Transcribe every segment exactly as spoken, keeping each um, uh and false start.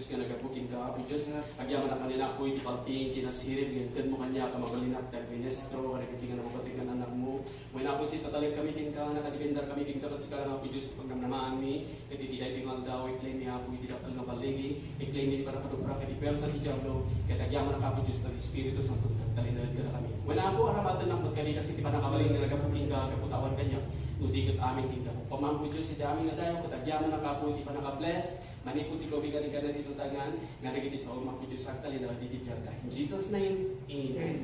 nga naggapu kenka, Apo Dios, nga agyamanak manen, Apo, iti paltiing kinasirib nga intedmo kaniak a mabalin ti agministro kadagiti nga napapategna nga anakmo. Wen, Apo, si tatalek kami kenka, nakadepender kami kenka, ket sika lang, Apo Dios, ti pagnamnamaanmi, ket iti daytoy nga aldaw, iklay mi, Apo, iti dakkel nga balligi, iklay mi ti pannakadubra iti puersa ti Diablo, ket agyamanak, Apo Dios, ti Espiritu Santo, agtalinaed kadakami. Wen, Apo, aramatennak met kadi kas iti pannakabalin nga naggapu kenka, gapu ta awan kaniak, no di ket amin ti gapu. Apo, Apo Dios, iti amin nga dayaw, ket agyamanak, Apo, iti pannaka-bless, manipud ti kaubingarigan iti dagan, nga dagiti sao, Apo Dios, agtalinaed iti biagda. In Jesus' name, amen.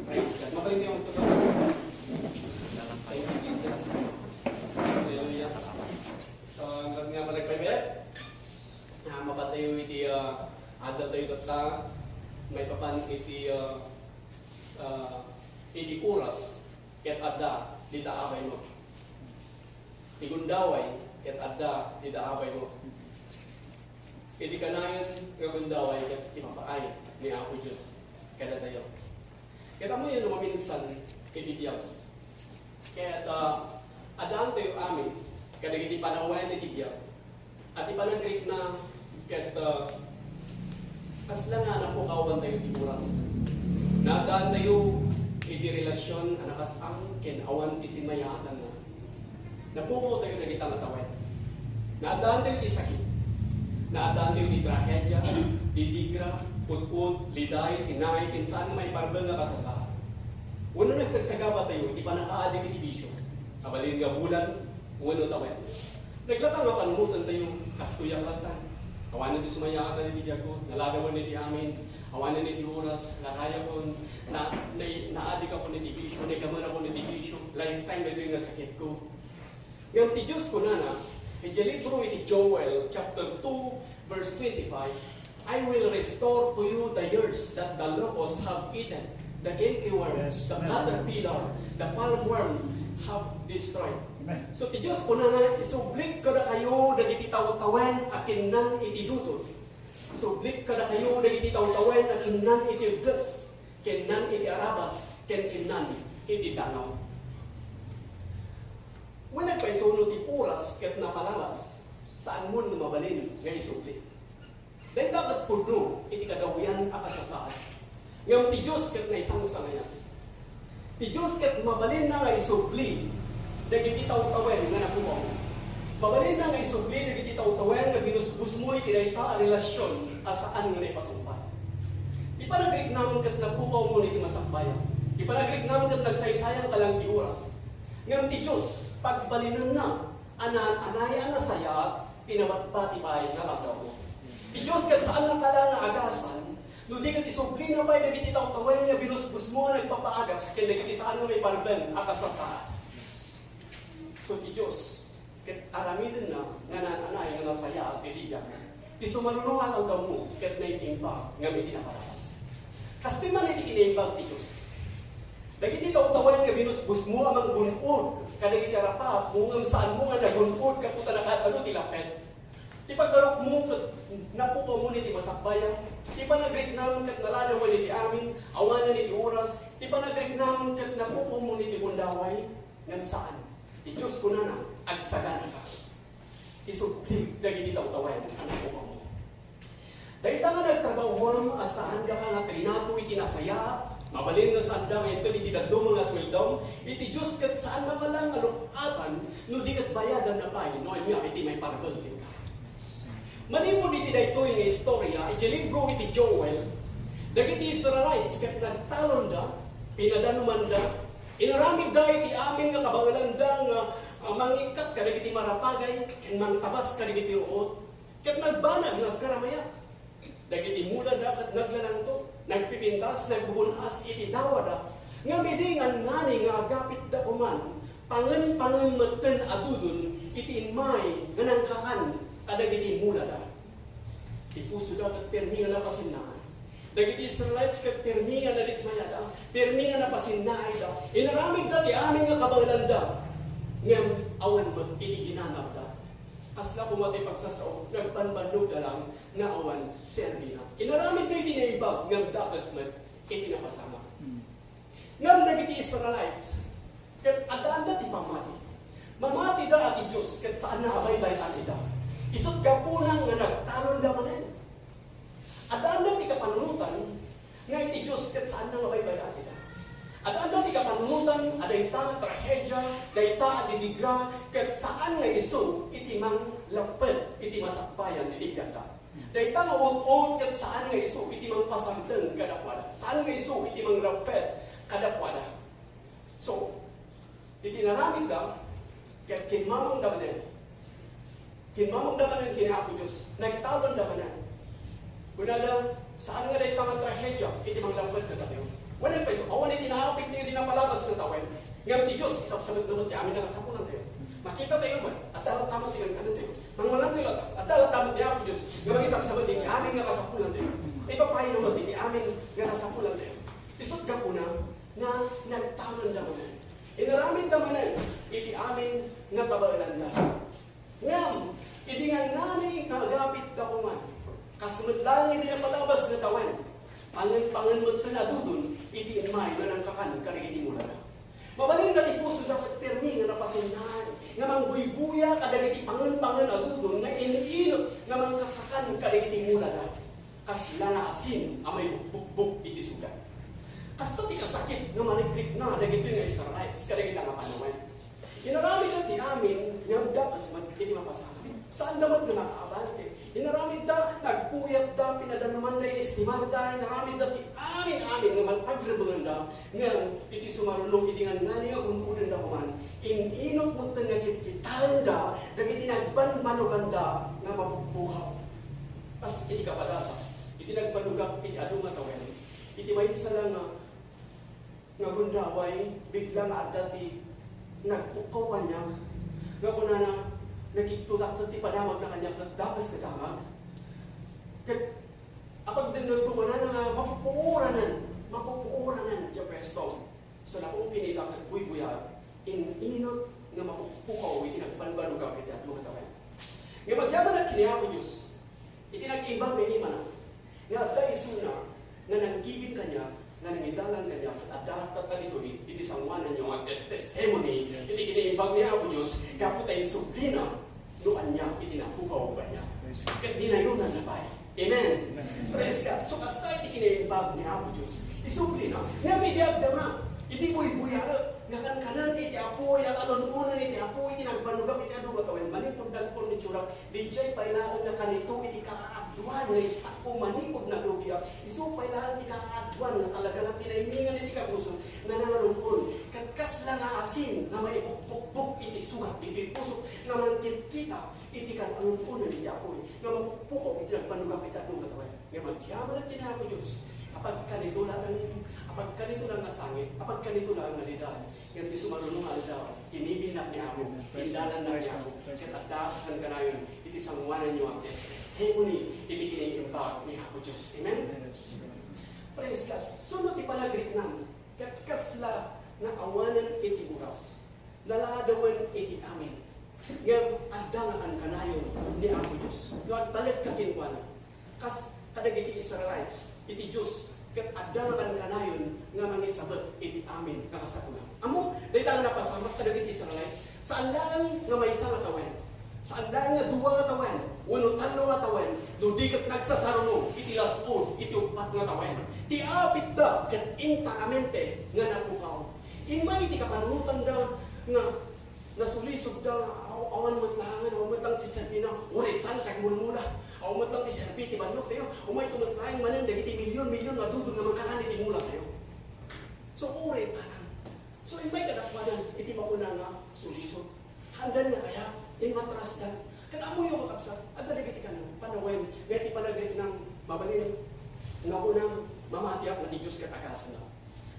Praise God. Mabalin kayo magtutulog. Thank you, Jesus. Hallelujah. So, hanggang nga managpaypayat. Ah, mapatayo iti, ah, adda tayo tatta. Maipapan iti, ah, ah, iti oras. Ket adda, dita abaymo. Ti gundaway, ket adda, dita abaymo. Iti kanayon nga gundaway, ket ipapaay ni Apo Dios kadatayo. Ket ammoyo no maminsan iti biag. Ket, ah, addaantayo amin kadagiti panawen iti biag. Iti panagrikna ket, ah, kasla nga napukawantayo ti oras. Naaddaantayo iti relasion a nakasang ken awan ti simayaatanna. Napukawtayo dagita nga tawen. Naaddaantayo ti sakit. Naaddaantayo ti tragedia, didigra, ut-ot, liday, sinay, ken saan nga maiparbeng a kasasaad. Wenno nagsagsagabatayo iti pannakaadi iti bisio. Mabalin nga bulan, wenno tawen. Naglaka nga panunotentayo, kastoy a katan. Awanen ti sumayaatan iti biagko, naladawan iti amin, awanen iti oras, narayakon, na, na, naadikakon iti bisio, naikamerakon iti bisio, lifetime daytoy nga sakitko. Ngem ti Dios kunana, iti libro iti Joel, chapter two, verse twenty-five, "I will restore to you the years that the locusts have eaten, the cankerworm, the caterpillar, the palmworm have destroyed." Amen. So, ti Dios kunana, isublik kadakayo dagiti tawtawen a kinnan iti dudon. Isublik kadakayo dagiti tawtawen a kinnan iti ugges, kinnan iti arabas, ken kinnan iti danaw. Wen, nagpaisuno ti oras ket napalalas, saanmon no mabalin nga isubli. Dayta ket pudno iti kadawian a kasasaad. Ngem ti Dios ket naisangsangayan. Ti Dios ket mabalinna nga isubli dagiti tawtawen nga napukawmo. Mabalinna nga isubli dagiti tawtawen nga binusbosmo iti dayta a relasion a saan nga naipatungpal. Ti panagriknam ket napukawmo iti masakbayan. Ti panagriknam ket nagsaysayang ka lang ti oras. Ngem ti Dios, pagbalinenna a naan-anay a nasayaat ti nabatbati pay nga aldaw. Ti Dios ket saan nga kala nga agasan, no di ket isublina pay dagiti tawtawen nga binusbosmo a nagpapaagas ken dagiti saan nga maiparbeng a kasasaad. So ti Dios ket aramidenna nga naan-anay nga nasayaat iti biag. Ti sumaruno nga aldaw mo ket naimbag ngem iti napalalas. Kastoy man iti kinaimbag ti Dios. Dagiti tawtawen nga binusbosmo a manggun-od kadagiti arapaatmo ngem saanmo nga nagun-od gapu ta nakaad-adu ti laped. Ti pagdalokmo ket napukawmo iti masakbayan. Ti panagriknam ket naladawan iti amin, awanen iti oras. Ti panagriknam ket napukawmo iti gundaway, ngem saan. Ti Dios kunana, agsaganaka. Isubli dagiti tawtawen a napukawmo. Dayta nga nagtrabahoam a saandaka nga trinato iti nasayaat, mabalin nga saanda nga ited iti dadduma nga sueldom, iti Dios ket saan nga kala nga luk-atan no di ket bayadanna pay no ania iti maiparbeng kenka. Manipud iti daytoy nga istorya, iti libro iti Joel, dagiti Israelites ket nagtalonda, pinadanumanda, inaramidda iti amin nga kabaelanda nga, ah, mangikkat kadagiti marapagay ken mangtabas kadagiti ruot. Ket nagbanag nga agkaramayak. Dagiti mulada ket naglalangto, nagpipintas, nagbubun-as iti dawada. Ngem idi ngannani nga agapitda koman, pangenpangen metten a dudon iti immay nga nangkakan kadagiti mulada. Ti pusoda ket pirmi nga napasinnaay. Dagiti Israelites ket pirmi nga nadismayada, pirmi nga napasinnaayda. Inaramidda ti amin nga kabaelanda, ngem awan met iti ginanawda. Kasla koma ti pagsasao, nagbanbannogda lang nga awan serbina. Inaramidda iti naimbag, ngem dakes met iti napasamak. Hmm. Ngem dagiti Israelites, ket addaanda ti pammati. Mamatida a ti Dios, ket saanna a baybay-an ida. Isut' gapuna nga nagtalonda manen. Adda ti kapanunotan nga iti Dios ket saanna nga baybay-an ida. Adda ti kapanunotan a dayta nga trahedia, dayta a didigra, ket saan nga isu iti manglapped iti masakbayan iti biagda. Dayta nga ut-ot ket saan nga isu iti mangpasardeng kadakuada. Saan nga isu iti manglapped kadakuada. So, iti inaramidda, ket kimmamangda manen. Kimmamangda manen ken ni Apo Dios. Nagtalonda manen. Kunada, saan nga dayta nga trahedia iti manglapped kadatayo? Wen pay isu, awan iti naapit tayo, iti napalabas nga tawen. Ngem ti Dios, isabsabetna met ti amin nga kasapulantayo. Makita tayo met, adda latta met ti kankanentayo. Mangmangan tayo latta, adda latta met ni Apo Dios nga mangisabsabet iti amin nga kasapulantayo. Ipapayna met iti amin nga kasapulantayo. Isut' gapuna nga nagtalonda manen. Inaramidda manen iti amin nga kabaelanda. Ngem idi ngangnani nga agapitda koma, kas met laeng idi napalabas nga tawen, pangen-pangen metten a dudon iti immay nga nangkakan kadagiti mulada. Mabalinda ti pusoda ket permi nga napasundaan nga mangbuybuya kadagiti pangen-pangen a dudon nga in-inut nga mangkakakan kadagiti mulada. Kasla nga asin a maibukbukbok iti sugat. Kasta ti kasakit nga marikrikna dagitoy nga Israelites kadagita nga panawen. Inaramidda ti amin nga dakes met iti mapasamak. Saanda met nga makaabante. Inaramidda, nagpuyatda, pinadanumanda, inestimada, inaramidda ti amin-amin nga man-, agrebenganda. Ngem iti sumarulong iti nganngani nga gun-odenda koma, in-inut metten nga kitkitaenda dagiti nagbanbanoganda nga mapukpukaw. Kas iti kapadasa, iti nagbanogak iti adu nga tawen, iti maysa la nga, nga gundaway, bigla nga adda ti nagpukkaw kaniak, nga kunana, nakiktutak ti padamagna kaniak, ket dakes ket damag. Ket apagdengngegko, kunana nga, mapupuoranan, mapupuoranan ti pwesto. Sa napungpinita ket buybuyaat, in-inut nga mapukpukaw iti nagbanbanogak iti adu nga tawen. Ngem agyamanak ken ni Apo Dios, iti nag-imbag nga imana, nga adda isuna nga nanggigin kaniak, nga nangidalan kaniak, ket adda tatta ditoy iti sangoananyo nga tes-, testimony iti kinaimbag ni Apo Dios, gapu ta insublina no ania iti napukaw kaniak. Ket dinayonanna pay. Amen. Amen. Praise God. So, kasta iti kinaimbag ni Apo Dios. Isublina. Ngem idi agdama, idi buybuyaek, nga kankanen iti Apo, ya alun-onen iti Apo, iti nagbanogak iti adu nga tawen, manipud dagiti furnitureak, diay pay laeng nga kanito iti kaaduan nga istakko manipud nagrugiak. Isu pay laeng ti kaaduan nga talaga nga tinaymingan iti kabusor nga nangalun-on. Ket kasla nga asin nga maibukbukbok iti sugat, iti pusok nga mangkitkita iti kan-, alun-onen iti Apo, nga mapukpukok iti nagbanogak iti adu nga tawen. Nga agyamanak ken ni Apo Dios, apagkanito laeng, apagkanito laeng nga sangit, apagkanito laeng nga lidan, ngem ti sumarulong nga aldaw, kinibinnak ni Apo, indalannak ni Apo, ket adda kankanayon iti sangoananyo a testimony iti kinaimbag ni Apo Dios. Amen? Praise God. So, no ti panagriknam, ket kasla nga awanen iti oras, naladawen iti amin. Ngem adda nga kankanayon ni Apo Dios. No agtalekka kenkuana, kas kadagiti Israelites iti Dios, ket adda nga kankanayon nga mangisabet iti amin nga kasapulan. Ammo, dayta nga napasamak kadagiti Israelites, saan laeng nga maysa nga tawen. Saan laeng nga dua nga tawen, wenno tallo nga tawen, no di ket nagsasaruno iti las-ud iti uppat nga tawen. Ti apitda ket enteramente nga napukaw. Immay iti kapanunotanda nga nasulisogda nga aw-, awan met laengen, awan met lang ti serbina, uray ta nagmulmula. Awan met lang ti serbi ti bannogtayo, umayto met laeng manen dagiti milyon-milyon nga dudon nga mangkakan iti mulatayo. So, uray ta lang. So, immay kadakuada iti makuna nga sulisog. Haandan nga kayat, immatrasdan. Ket ammoyo, kakabsat, adda dagiti kan-, panawen nga iti panagriknam mabalin nga kunam, mamatiak nga ti Dios ket agasanna.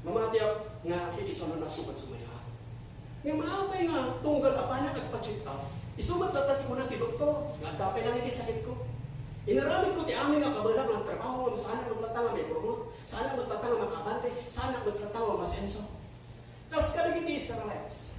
Mamatiak nga iti saonan a tunggal sumayaat. Ngem apay nga tunggal a panak agpa-check up, isu met latta ti kuna ti doktor nga adda pay lang iti sakitko. Inaramidko ti amin nga kabaelan nga agtrabaho, ngem saanak met latta nga maipromote, saanak met latta nga makaabante, saanak met latta nga umasenso. Kas kadagiti Israelites,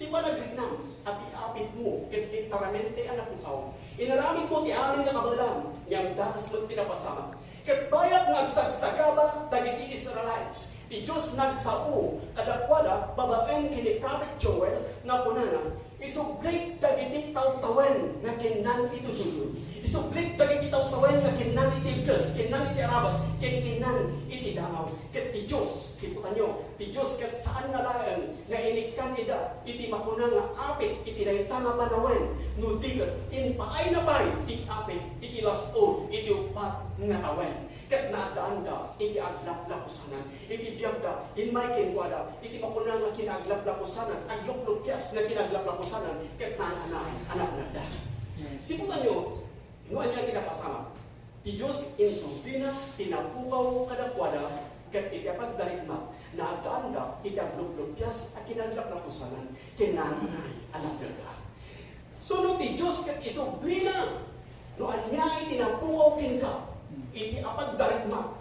ti panagriknam, api-apitmo, ket enteramente a napukaw. Inaramidmo ti amin nga kabaelam, ngem dakes met ti napasamak. Ket bayat nga agsagsagaba dagiti Israelites, ti Dios nagsao kadakuada babaen ken ni Prophet Joel, Kunana, isublik dagiti tawtawen nga kinnan iti duyduy. Isublik dagiti tawtawen nga kinnan iti kes, kinnan iti arabas, ken kinnan iti dangaw. Ket ti Dios, siputanyo, ti Dios ket saan nga laeng nga inikkan ida iti makuna nga apit iti dayta nga panawen, no di ket impaayna pay ti apit iti las-o iti uppat nga tawen. Ket naaddaanda iti aglaplapusanan. Iti biagda, immay kenkuada, iti makuna nga kinaglaplapusanan, agluplupias nga kinaglaplapusanan, ket naan-anay a napnagda. Siputanyo, no ania ti napasamak. Ti Dios insublina ti napukaw kadakuada, ket iti apagdarikma, naaddaanda iti agluplupias a kinaglaplapusanan, ken naan-anay a napnagda. So, no ti Dios ket isublina, no ania iti napukaw kenka, iti apagdarikma,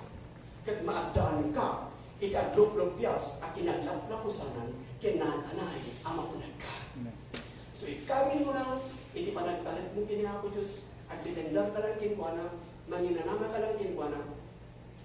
ket maaddaanka iti agluplupias a kinaglaplapusanan ken naan-anay a mapnagka. Amen. So, ikawinmo lang iti panagtalekmo ken ni Apo Dios, agdependerka lang kenkuana, manginanamaka lang kenkuana,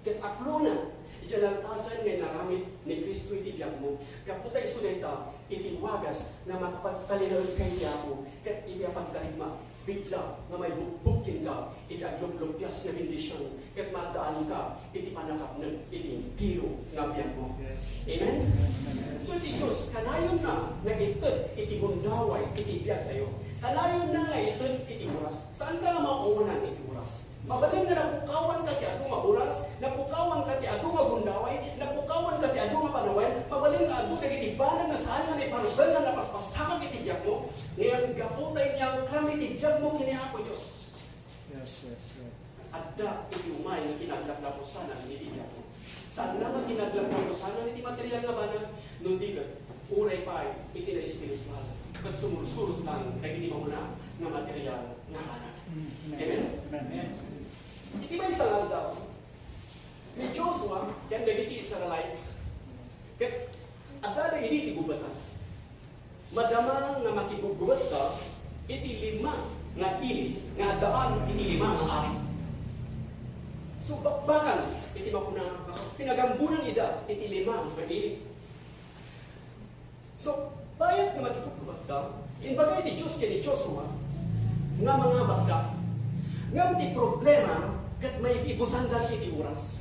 ket aklona idiay nalpasan nga inaramid ni Cristo iti biagmo. Gapu ta isu dayta iti wagas nga makapagtalinaedka iti Apo, ket iti apagtalekma, bigla nga maibukbok kenka iti agluplupias nga bendision, ket maaddaanka iti pannakapnek iti entero nga biagmo. Yes. Amen? Amen. So, ti Dios, kanayonna nga ited iti gundaway iti biagtayo. Kanayonna nga ited iti oras. Saanka nga maawanan iti oras. Mabalin nga napukawanka ti adu nga oras, napukawanka ti adu nga gundaway, napukawanka ti adu nga panawen, mabalin nga adu dagiti banag nga saan nga naiparbengan a napaspasamak iti biagmo, ngem gapu ta inyangkam iti biagmo ken ni Apo Dios. Yes, yes, yes. Adda iti umay nga kinaglaplapusanan iti biagmo. Saanna nga kinaglaplapusanan iti material nga banag, no di ket uray pay iti naespiritual, ket sumursurot lang dagiti makuna nga material nga banag. Mm, amen. Amen? Amen. Iti maysa nga aldaw, ni Joshua ken dagiti Israelites, ket addada idi iti gubetan. Madama nga makigugubetta iti lima nga ili nga addaan iti lima nga ari. So, bakbakan iti makuna, pinagambunan ida iti lima nga ili. So, bayat nga makigugubetta, imbaga iti Dios ken ni Joshua nga mangabakda. Ngem ti problema, ket maibibusandan iti oras.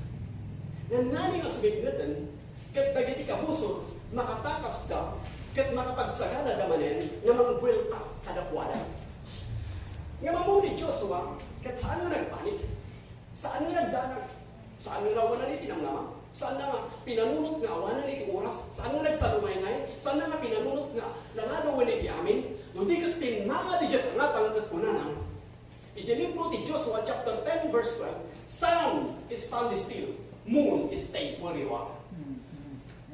Ngem nani nga sumipngeten, ket dagiti kabusor, makatakaskada, ket makapagsaganada manen nga mangbuelta kadakuada. Ngem ammom ni Joshua, ket saan nga nagpanik, saan nga nagdanag, saan nga nawanan iti namnama, saan nga pinanunot nga awanan iti oras, saan nga nagsalumaynay, saan nga pinanunot nga naladawen iti amin, no di ket timmangad idiay tangatang ket kunana, Iti libro ti Joshua, chapter ten, verse twelve, "Sun, stand still. Moon, stay where you are." Mm,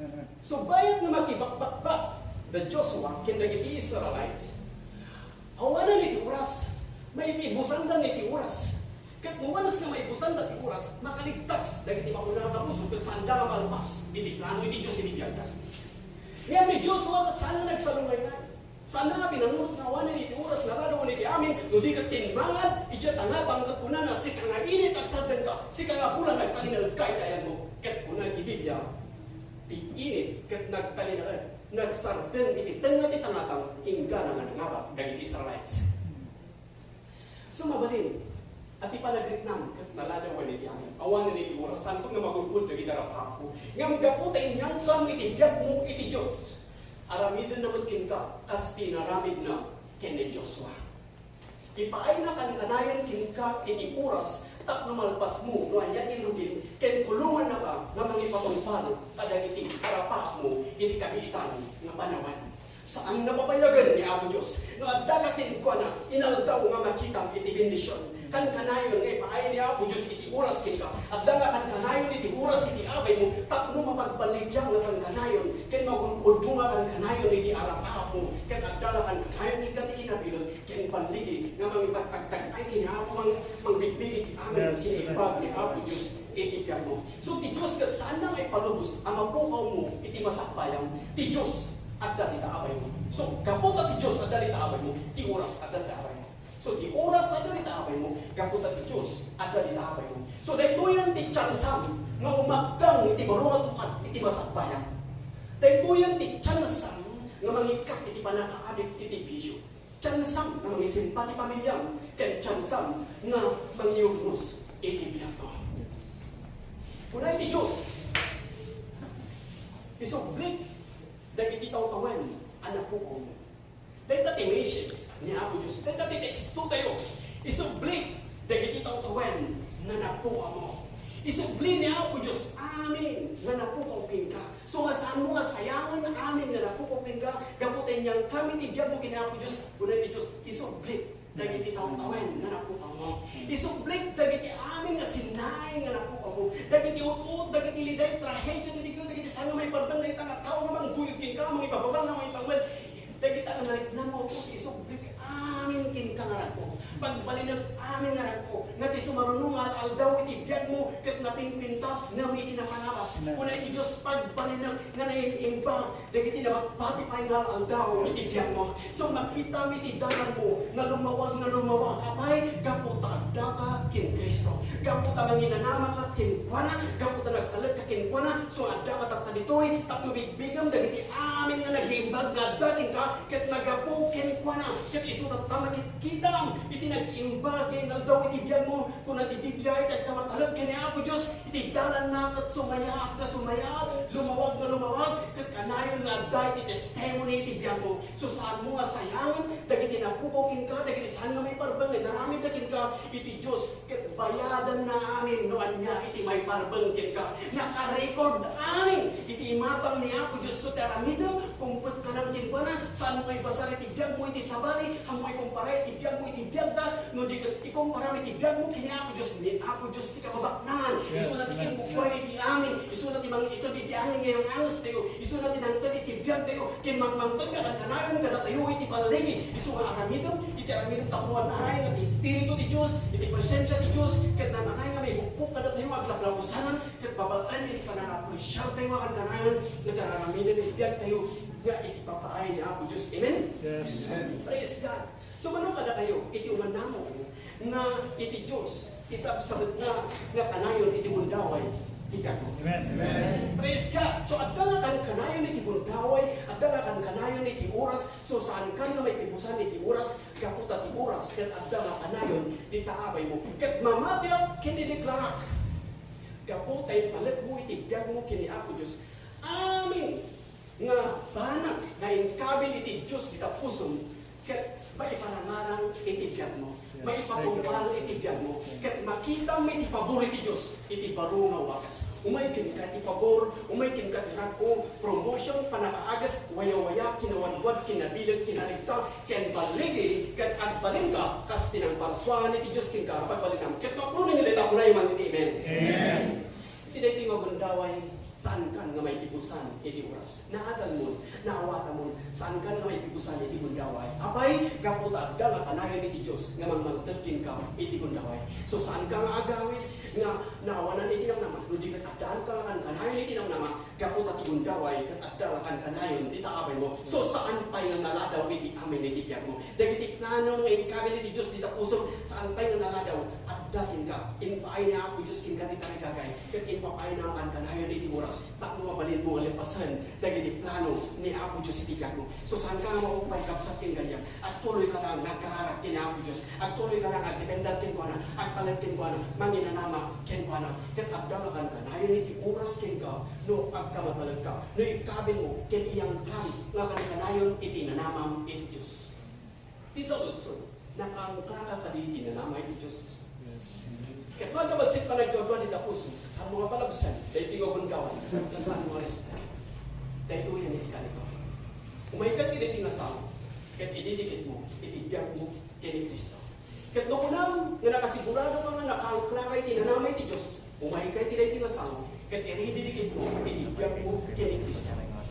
mm. So, bayat nga makibakbakbak da Joshua ken dagiti Israelites, awanan iti oras, maibibusandan iti oras. Ket no wanas nga maibusanda ti oras, makaligtas dagiti makuna nga kabusor ket saanda nga malpas iti plano iti Dios iti biagda. Ngem ni Joshua ket saan nga nagsalumaynay. Saan nga pinanunot nga awanen iti oras, naladawen iti amin, no di ket timmangad idiay tangatang ket kunana, "Sika nga init, agsardenka, sika nga bulan, agtalinaedka iti ayanmo." Ket kuna iti Biblia, ti init ket nagtalinaed, nagsarden iti tengnga ti tangatang, inggana nga nangabak dagiti Israelites. So, mabalin a ti panagriknam ket naladawen iti amin. Awanen iti oras, saanko nga magur-od dagiti arap-apko. Ngem gapu ta inyangkam iti biagmo iti Dios, aramidenda met kenka kas ti inaramidna ken ni Joshua. Ipaayna kankanayon kenka iti oras tapno malpasmo no ania ti lugim, ken tulongannaka nga mangipatungpal kadagiti arap-apmo iti kabiitan nga panawen. Saan nga pabayagen ni Apo Dios no adda ka kenkuana inaldaw nga makitam iti bendision. Kankanayon nga ipaay ni Apo Dios iti oras kenka. Adda nga kankanayon iti oras iti abaymo tapno mapagballigian nga kankanayon ken magun-odmo nga kankanayon iti arap-apmo. Ken adda nga kankanayon kenka ti kinabileg ken balligi nga mangipagtagtag-ay ken ni Apo, mang-, mangbigbigi ti amin. Yes, ken imbag ni Apo Dios iti biagmo. So, ti Dios ket saanna nga ipalubos a mapukawmo iti masakbayam. Ti Dios adda dita abaymo. So, gapu ta ti Dios adda dita abaymo, ti oras adda dita abaymo. So, ti oras adda dita abaymo, gapu ta ti Dios adda dita abaymo. So, daytoyen ti tiyansam nga umakdang iti baro nga tukad iti masakbayam. Daytoyen ti tiyansam nga mangikkat iti pannakaaddek iti bisio. Tiyansam nga mangisimba ti pamiliam, ken tiyansam nga mangiurnos iti biagmo. Kuna iti Dios, isublik dagiti tawtawen a napukawmo. Dayta ti message ni Apo Dios. Dayta ti tekstotayo. Isublik dagiti tawtawen nga napukawmo. Isubli ni Apo Dios amin nga napukaw kenka. So, nga saanmo nga sayangen amin nga napukaw kenka, gapu ta inyangkam iti biagmo ken Apo Dios, kuna iti Dios, isublik dagiti tawtawen nga napukawmo. Isublik dagiti amin nga sinnaen nga napukawmo. Dagiti ut-ut, dagiti liday, trahedia, dagiti, dagiti saan nga maiparbeng dayta nga tao nga mangguyod kenka, mangipababang nga mangitawed. Dagita nga nariknam nga ut-ut, isublik amin kenka nga ragko. Pagbalinek amin nga ragko. Nga ti sumaruno nga al-aldaw iti biagmo ket napingpintas ngem iti napalabas. Amen. Kuna iti Dios, pagbalinek nga naimbag dagiti nabati pay nga al-aldaw iti biagmo. So, makitam iti dalanmo nga lumawag nga lumawag. Apay? Gapu ta addaka ken Cristo. Gapu ta manginanamaka kenkuana. Gapu ta nagtalekka kenkuana. So, addaka tatta ditoy tapno bigbigem dagiti amin nga nagimbag nga adda kenka ket nagapu kenkuana. Ket isu tatta makitkitam iti nag-imbag nga inaldaw iti biagmo. Kuna ti Biblia, iti agkamatalek ken ni Apo Dios, iti dalanna ket sumayaat nga sumayaat, lumawag nga lumawag, ket kanayon nga adda iti testimony iti biagmo. So, saanmo nga sayangen dagiti napukaw kenka, dagiti saan nga maiparbeng nga inaramidda kenka iti Dios, ket bayadanna amin no ania iti maiparbeng kenka. Naka-record amin iti imatang ni Apo Dios. So, ti aramidem, kumpetkanan kenkuana, saanmo nga ibasar iti biagmo iti sabali, ammo ikumpara iti biagmo iti biagda, no di ket ikumparam iti biagmo ken ni Apo Dios, ni Apo Dios ti kababaknangan. Yes, isuna ti amen. Kinbukbuay iti amin, isuna ti mangited iti amin nga iyanganges tayo, isuna ti nangted iti biag tayo, ken mangmangted nga kankanayon kadatayo iti panligi. Isu nga aramidem, iti aramidem tapno nanay nga ti Espiritu ti Dios, iti presensia ti Dios, ket nanay nga maibukbok kadatayo aglaplapusanan, ket babaen iti panangapresiar tayo nga kankanayon, nga aramiden iti biag tayo, nga iti papaay ni Apo Dios. Amen? Yes. Amen. Praise God. So, mano kadakayo, iti umannamok nga iti Dios, isabsabetna nga kanayon iti gundaway ti biagmo. Amen. Amen. Praise God. So, adda nga kankanayon iti gundaway, adda nga kankanayon iti oras. So, saankan nga maipibusan iti oras, gapu ta ti oras ket adda nga kanayon ti taabaymo. Ket mamatiak ken ideklarak, gapu ta ipalekmo iti biagmo ken ni Apo Dios amin nga banag nga inkabil iti Dios dita pusom, ket maiparangarang iti biagmo, yes, maipakumbal iti biagmo, ket makitam iti pabor iti Dios iti baro nga wagas. Umay kenka ti pabor, umay kenka ti rag-o, promotion, pannakaagas, wayawaya, kinawadwad, kinabileg, kinarigta, ken balligi, ket agbalinka kas ti nangparsuaan iti Dios kenka. Pagbalinam. Ket no apno nga dayta, kunam man iti amen. Amen. Iti daytoy nga gundaway, saankan nga maipibusan iti oras. Naadanmon, naawatanmon, saankan nga maipibusan iti gundaway. Apay? Gapu ta adda nga kanayon iti Dios nga mangmangted kenka iti gundaway. So, saanka nga agawid nga naawanan iti namnama, no di ket addaanka nga kankanayon iti namnama, gapu ta ti gundaway ket adda nga kankanayon ti taabaymo. So, saan pay nga naladaw iti amin iti biagmo. Dagiti plano nga inkabil iti Dios dita pusom, saan pay nga naladaw, adda kenka. Impaay ni Apo Dios kenka ti tarigagay, ket impapaayna nga kankanayon iti oras, tapno mabalinmo nga lepasen dagiti plano ni Apo Dios iti biagmo. So, saanka nga maupay, kabsat ken gayam? Agtuloyka nga nagkararag ken Apo Dios. Agtuloyka nga agdepender kenkuana, agtalek kenkuana, manginanama kenkuana. Ket adda nga kankanayon iti oras kenka no agkamatalekka, no ikabilmo ken iyangkam nga kankanayon iti nanamam iti Dios. Ti saludsod, nakaangklaka kadi iti nanama iti Dios? Yes. Ket no adda bassit panagduadua dita pusom, saanmo nga palabsen daytoy nga gundaway, nga saanmo nga respeto. Daytoyen iti kalikuan. Umayka iti daytoy nga saom, ket ididikitmo iti biagmo ken ni Cristo. Ket no kunam nga nakasiguradoka nga nakaangklaka iti nanama iti Dios, umayka iti daytoy nga saom, ket ididikitmo iti biagmo ken ni Cristo.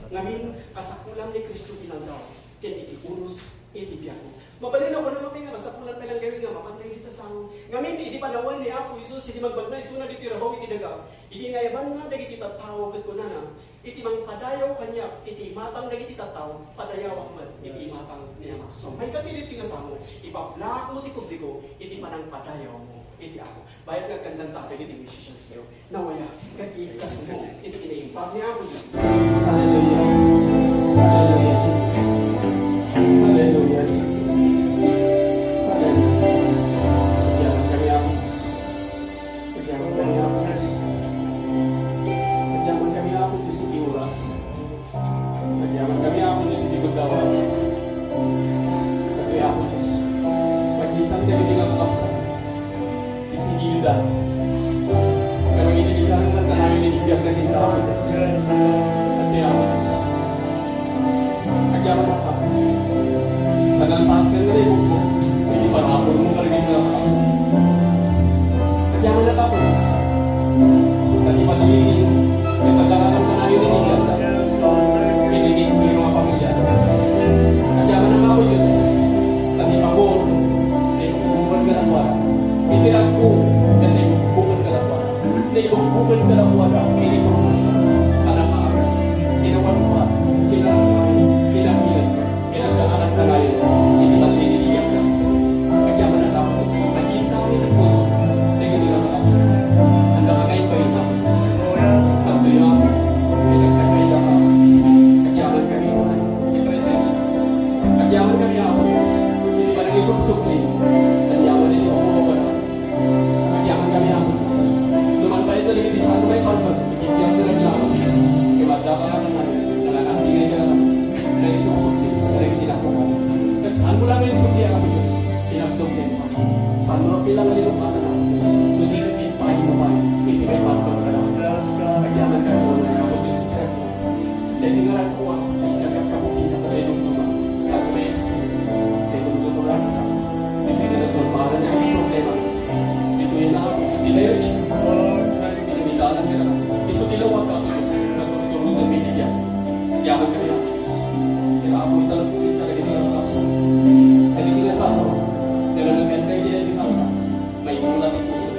Ngamin, kasapulan ni Cristo ti naldaw ken iti unos iti biagmo. Mabalin a kunam pay nga kasapulan pay laeng gayam nga mapan tayo dita saom. Ngamin, idi panawen ni Apo Jesus, idi magbagna isuna ditoy rabaw iti daga, idi nayabanna dagiti tattao ket kunana, "Iti mangpadayaw kaniak iti imatang dagiti tattao, padayawak met iti imatang ni Amak." So, umayka iti daytoy nga saom, ipablaakmo ti publiko iti panangpadayawmo iti Apo. Bayat nga agkankantayo dagiti musicians tayo. Nawaya, ket ikasmo iti kinaimbag ni Apo Dios. Hallelujah. Hallelujah, Jesus. Pero iti ikareng nga kanayon iti biag dagiti Apo Dios. Iti Apo Dios. Agyaman a Apo. Panalpasen nga naibukbok iti parabur mo kadagiti nga kakabsat. Agyaman a Apo Dios. Iti pagligid nga pagdakatan kanayon iti biag da. Iti ginpino nga pamilya. Agyaman a Apo Dios. Iti pabor nga ibukbuken kadakuada. Iti ragko nga ibukbuken kadakuada. Naibukbuken kadakuada iti promotion, panangaagas, kinawanwan, kinarangay, kinabiag, kinagdaanan kanayon, iti balligi ti biagda. Agyaman a Apo Dios, makita iti puso, dagiti nga kakabsat. Anda ka ngay pay, Apo Dios? Adtoy, Apo Dios, iti nagkakaila ka. Agyaman kami, iti presensya. Agyaman kami, Apo Dios, iti panangisubsubli. Agyaman iti pamumuno. Agyaman kami, Apo Dios. Numan pay iti dagiti saan nga maiparban, iti biag nga naglawas, ket adda ka nga nangayo, nangakanti nga iti alam, nga isubsubli, kadagiti napukaw. Ket saan mo lang nga insubli, Apo Dios, inagdom kenka. Saan mo lang pila nga linukatan, Apo Dios, no di ket impaay mo pay, iti maiparban ka lang. Agyaman kami, Apo Dios, iti Daytoy nga ragko, Apo Dios, nga agkakabukingka, ta daytoy dumduma, sa may Espiritu, daytoy dumduma, sa daytoy nga nasolbaran nga problema. Daytoy nga, Apo Dios, ti direction, isu ti pinamilanan nga daga, isu ti lawag, Apo Dios, nga sursuroten mi ti biag. Agyaman kami, Apo Dios. Kaya, Apo, italek mo ita dagiti nga kakabsat. Dagiti nga sasawa, nga nanaganda iti daytoy nga altar. Maimula ti puso.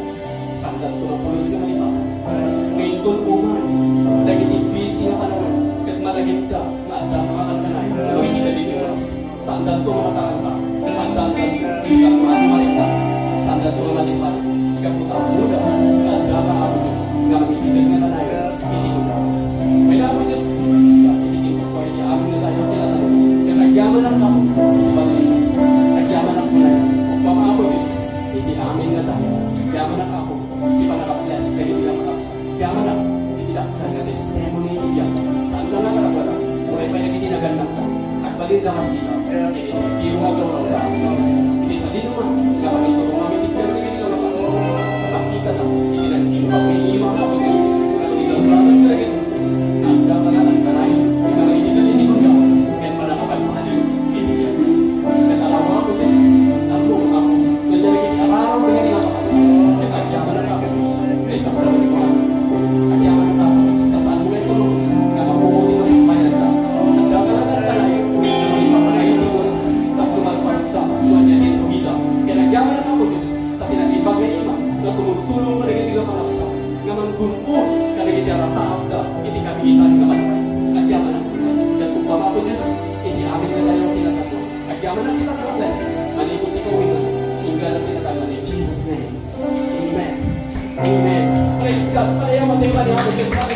Saandanto nga pulos nga malipatak. Nga inton uman, dagiti busy nga panawen, ket malagipda nga adda nga makankanay, nga makikita ditoy oras. Saandanto nga mataranta. Saandanto nga marinta. Saandanto nga malipatak. Gapu ta ammoda nga adda nga Apo Dios nga makikita nga kanay. Iti lugar. Kaya, Apo Dios, sika iti kintutuan iti amin nga dayaw ti latangan. Ket agyaman a Apo, iti balligi. Agyaman a Apo, upama, Apo Dios, iti amin nga dayaw. Agyaman a Apo, iti pannakabless dagiti nga kakabsat. Agyaman a, iti dakkel nga testimony iti biag. Saan nga nga karakuada, uray pay dagiti nagannak. Agbalin da nga sila. Iti tiro nga gawraw da Apo Dios. Iti sadino man, nga pangiturong amin ti biag dagiti nga kakabsat. Makita na, iti nag-imbag nga ima, Apo Dios. Iti gawraw dagiti Adda nga nagkanay, nga mangitida iti gunda, ken mannakabalbaliw iti biag. Ket alam, Apo Dios, ammok, Apo, nga dagiti araraw dagiti nga kakabsat, ket agyaman a, Apo Dios, nga isagsabayo. Agyaman a, Apo Dios, ta saan mo nga ipalubos nga mapukaw ti masakbayan da. Adda nga nagkanay, nga mangipapanay iti oras, tapno malpas da, no ania ti intugida. Ket agyaman a, Apo Dios, ta ti nag-imbag nga ima, nga tumultulong kadagiti nga kakabsat, nga manggun-od kadagiti arataatda iti kabiitan nga banag. Agyaman a, ket upama, Apo Dios, iti amin nga dayaw ti latangan. Agyaman a ti pagkakabsat, manipud ti kawitan, inggana ti latangan in Jesus' name. Amen. Amen. Praise God. Padayaw ti Apo Dios.